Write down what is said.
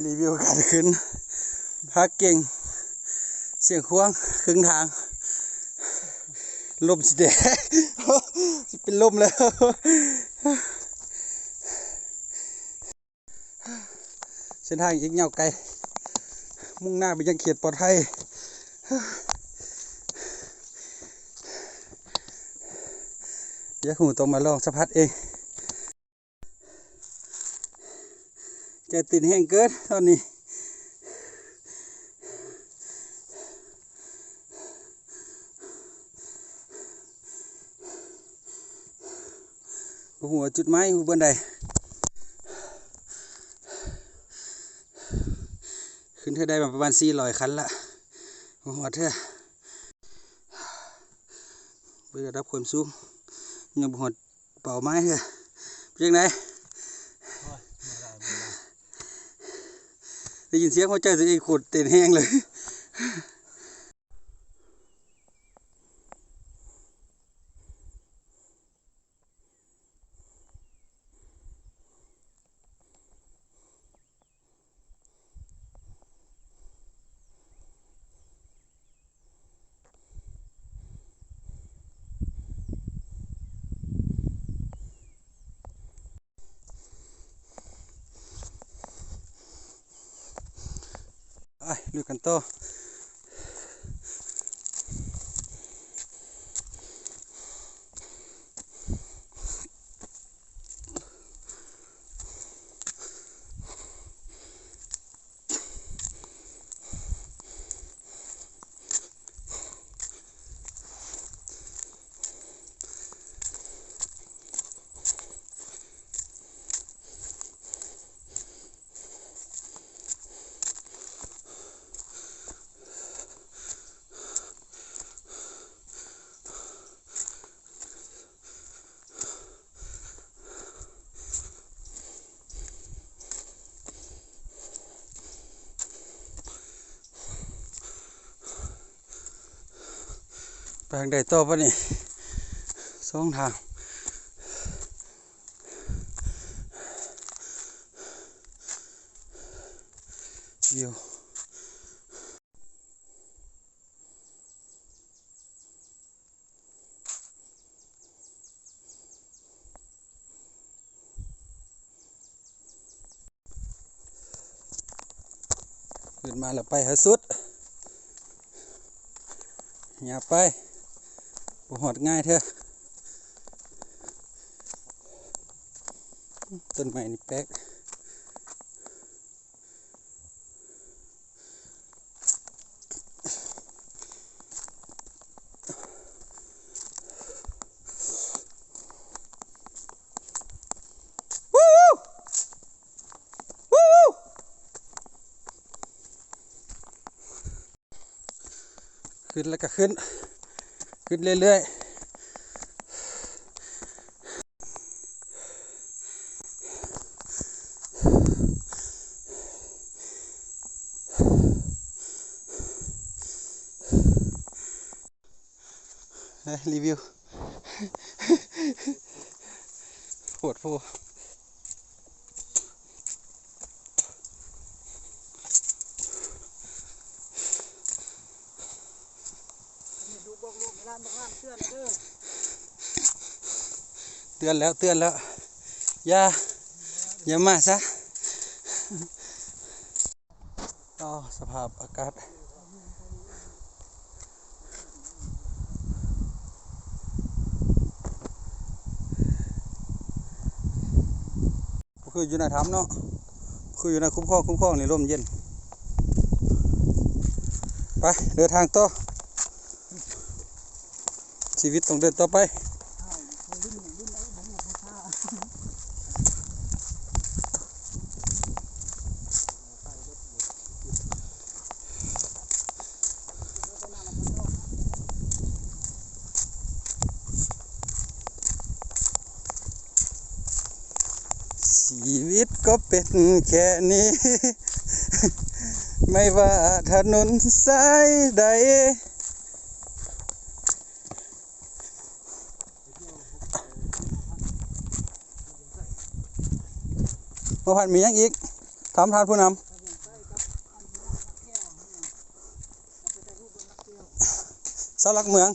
ຣີວິວການຂຶ້ນ ພາກເກັ່ງ ສຽງຄວາງ ເຄິ່ງທາງ ລົມຊິແດດ ຊິເປັນລົມແລ້ວ. ເສັ້ນທາງອີກຍາວໄກ ມຸ່ງໜ້າໄປຍັງເຂດປອດໄພ. ຢາກຮູ້ຕ້ອງມາລອງສຳຜັດເອງ. ໃຈເຕັ້ນແຮງເກີນຕອນນີ້. ບໍ່ຮູ້ວ່າຈຸດໝາຍຢູ່ບ່ອນໃດ. ຂຶ້ນເທື່ອໃດມາປະມານສີ່ຮ້ອຍຂັ້ນລະ ບໍ່ຮອດເທື່ອ. ເບິ່ງລະດັບຄວາມສູງ ຍັງບໍ່ຮອດເປົ້າໝາຍເທື່ອ. ເປັນຈັ່ງໃດ? ໂອ້ຍ ບໍ່ໄດ້ ບໍ່ໄດ້ ໄດ້ຍິນສຽງຫົວໃຈຕົວເອງໂຄດເຕັ້ນແຮງເລີຍ. ໄປລຸຍກັນຕໍ່. ໄປທາງໃດຕໍ່ບາດນີ້? ສອງທາງ. ຂຶ້ນມາແລ້ວໄປໃຫ້ສຸດ ຢ່າໄປ ບໍ່ຮອດງ່າຍເທື່ອ. ຕົ້ນໄມ້ນີ້ແປກ. ຂຶ້ນແລ້ວກໍຂຶ້ນ ຂຶ້ນເລື້ອຍໆ. ເອີ ຣີວິວ ໂພດໂພ. ເຕືອນແລ້ວ ເຕືອນແລ້ວ ຢ່າ ຢ່າມາຊະ. ອໍ ສະພາບອາກາດ ບໍ່ຄືຢູ່ໃນຖ້ຳເນາະ ຄືຢູ່ໃນຄຸ້ມຄອງ ຄຸ້ມຄອງນີ້ລົມເຢັນ. ໄປ ເດີນທາງຕໍ່ ຊີວິດຕ້ອງເດີນຕໍ່ໄປ. ຊີວິດກໍເປັນແຄ່ນີ້ ໄມ່ວ່າຖະໜົນສາຍໃດ. ບໍ່ພັນມີຫຍັງອີກ? ຖາມທ່ານຜູ້ນຳ. ເສົາຫຼັກເມືອງ.